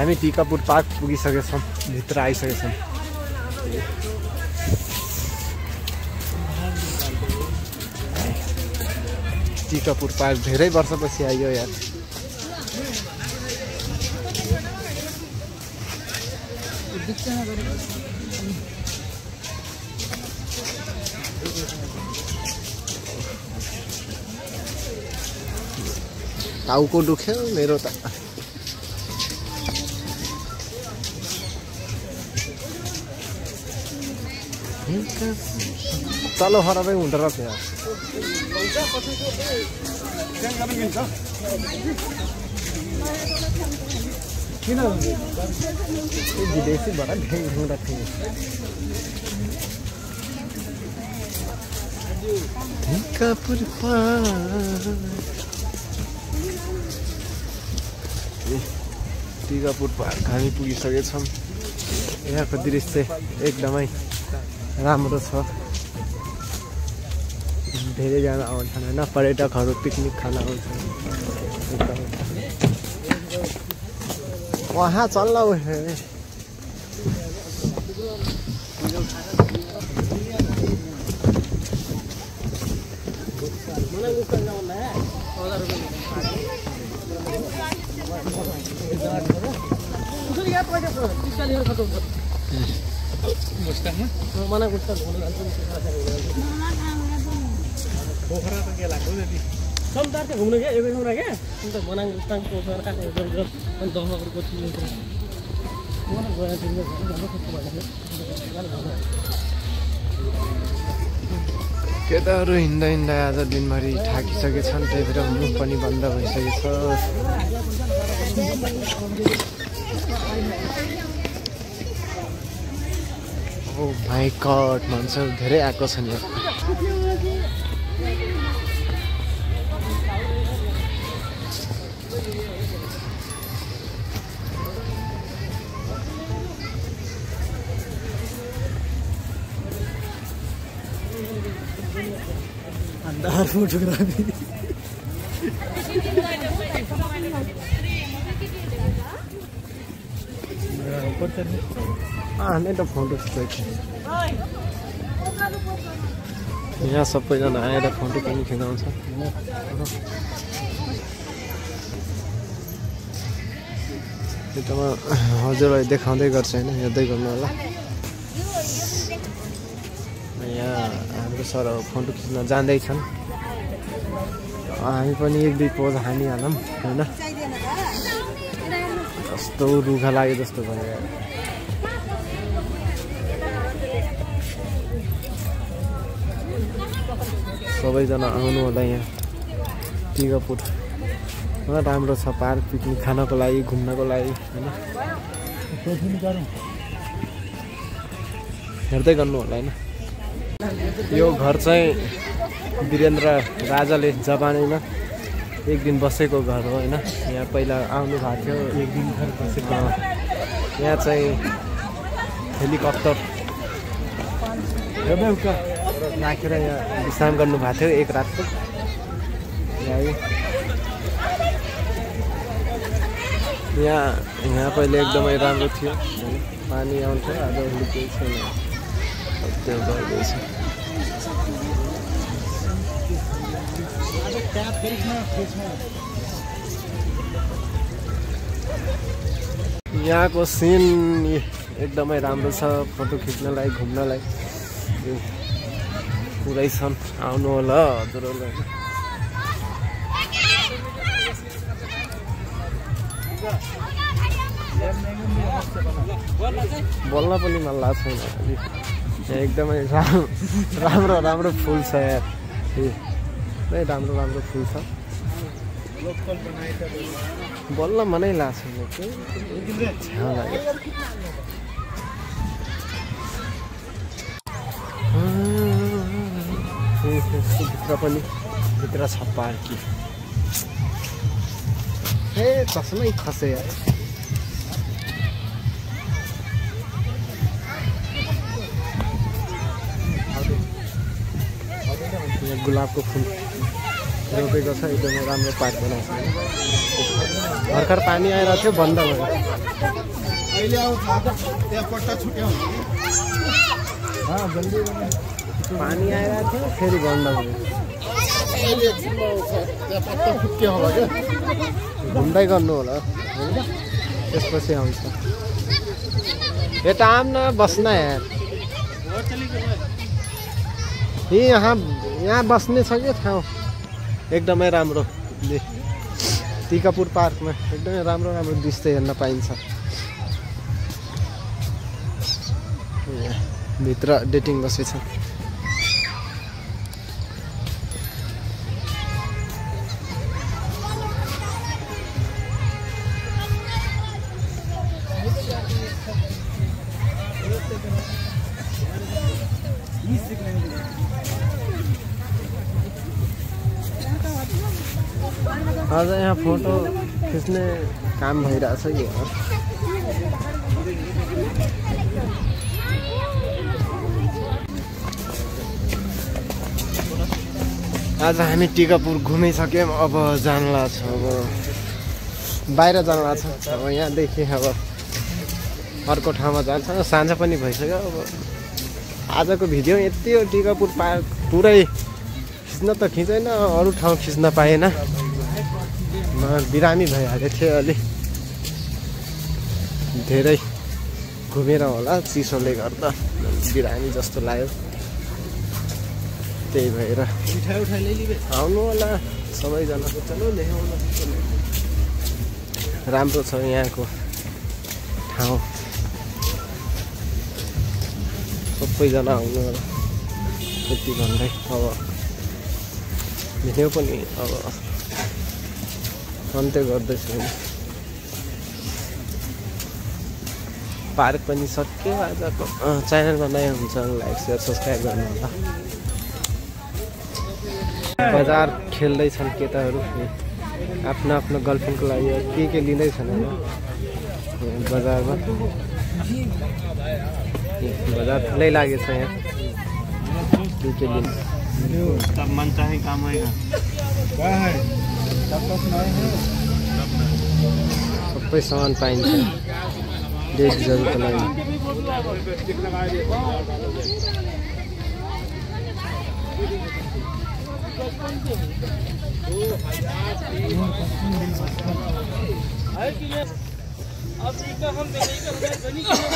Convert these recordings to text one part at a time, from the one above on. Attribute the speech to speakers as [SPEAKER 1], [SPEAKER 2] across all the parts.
[SPEAKER 1] हामी टिकापुर पार्क पुगिसकेका छौँ, भित्र आइसकेका छौँ। टिकापुर पार्क धेरै वर्षपछि आइयो यार। टाउको दुख्यो मेरो त। चलो खराबै हुँदो रहेछ यार। किन विदेशी भएर ढेङ्गा थिएँ। टिकापुर पार्क हामी पुगिसकेका छौँ। यहाँको दृश्य एकदमै राम्रो छ। धेरैजना आउँछन् होइन, पर्यटकहरू पिकनिक खान आउँछन्। वहाँ चल रहा है।
[SPEAKER 2] पोखरा त के लाग्यो त्यति समदार चाहिँ घुम्नु क्या एकै ठाउँमा क्या अन्त बनाङ उस्ताङ पोखरा काट्ने अनि दहमाको चिन्ने
[SPEAKER 1] केटाहरू हिँड्दा हिँड्दा आज दिनभरि थाकिसकेछन्, त्यही भएर मुख पनि बन्द भइसकेको छ। ओ माई गॉड, मान्छे धेरै आएको छन् यहाँ।
[SPEAKER 2] अंदर फोटोग्राफी
[SPEAKER 1] नहीं तो फोटो खिचाएको यहाँ सबैजना आएर फोटो पनि खिचाउँछ। यतामा हजुरलाई देखाउँदै गर्छ होइन, हेर्दै गर्नु होला। यहाँ हाम्रो सर फोटो खिच्न जाँदैछन्, हामी पनि एक दुई पोज हानिहालौँ होइन। कस्तो रुखा लाग्यो जस्तो भयो। सबैजना आउनु होला यहाँ टिकापुर। राम्रो छ पार्क, पिकनिक खानको लागि, घुम्नको लागि होइन। हेर्दै गर्नु होला होइन। यो घर चाहिँ वीरेन्द्र राजाले जापानैमा एक दिन बसेको घर हो होइन। यहाँ पहिला आउनु भएको थियो, एक दिन घर बसेको। यहाँ चाहिँ हेलिकप्टर बेलुका राखेर यहाँ विश्राम गर्नुभएको थियो एक रातको। यहाँ पहिले एकदमै राम्रो थियो, पानी आउँथ्यो। आज अहिले केही छैन, त्यो भइरहेछ। यहाँको सिन एकदमै राम्रो छ फोटो खिच्नलाई, घुम्नलाई पुरै छन्। आउनु होला हजुरहरूलाई। बोल्न पनि मन लाग्छ छैन। यहाँ एकदमै राम्रो फुल छ यार, एकदमै राम्रो फुल छ। बोल्न मनै लाग्छ छ्या लाग्यो। भित्र छ पार्की। ए चस्मै खसे यार। गुलाबको फुल रोपेको छ, एकदमै राम्रो पार्क बनाएको छ। भर्खर पानी आइरहेको थियो बन्द भयो पानी आइरहेको थियो फेरि बन्द भयो घुम्दै गर्नु होला त्यसपछि आउँछ यता आउन न बस्न यार यहाँ बस्ने छ कि ठाउँ एकदमै राम्रो टिकापुर पार्कमा एकदमै राम्रो राम्रो दृश्य हेर्न पाइन्छ भित्र डेटिङ बसेछ आज यहाँ फोटो खिच्ने काम भइरहेछ कि आज हामी टिकापुर घुमिसक्यौँ अब जान लाग्छ अब बाहिर जान लाग्छ अब यहाँदेखि अब अर्को ठाउँमा जान्छ साँझ पनि भइसक्यो अब आजको भिडियो यति हो टिकापुर पार्क पुरै खिच्न त खिचेन अरू ठाउँ खिच्न पाएन बिरामी भइहालेको थियो अलि धेरै घुमेर होला चिसोले गर्दा बिरामी जस्तो लाग्यो त्यही भएर आउनु होला सबैजना राम्रो छ यहाँको ठाउँ सबैजना आउनु होला त्यति भन्दै अब भिडियो पनि अब अन्त्य गर्दैछु पार्क पनि सक्यो आजको च्यानलमा नयाँ हुन्छ लाइक सेयर सब्सक्राइब गर्नु होला बजार खेल्दैछन् केटाहरू आफ्नो आफ्नो गर्लफ्रेन्डको लागि के लिँदैछन् बजारमा बजार ठुलै लागेछ यहाँ के लिनु
[SPEAKER 2] तब मन चाहे काम आएगा
[SPEAKER 1] सबै सामान पाइन्छ लेडिजहरूको लागि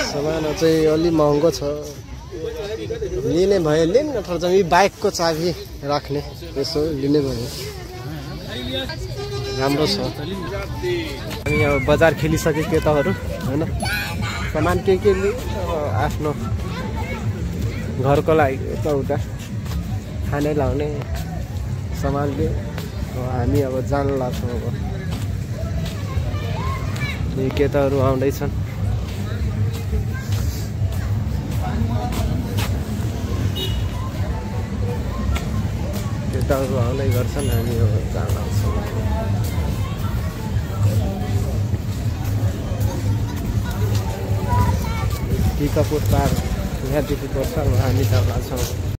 [SPEAKER 1] सामान चाहिँ अलि महँगो छ लिने भयो लिने नत्र चाहिँ बाइकको चाबी राख्ने यसो लिने भयो राम्रो छ अनि अब बजार खेलिसके केटाहरू होइन सामान के आफ्नो घरको लागि यताउता खाने लाउने सामान लियो हामी अब जान लाग्छौँ अब यी केटाहरू आउँदैछन् केटाहरू आउँदै गर्छन् हामी अब जान लाग्छौँ टिकापुर पार्क यहाँदेखि पर्छ हामी जान लाग्छौँ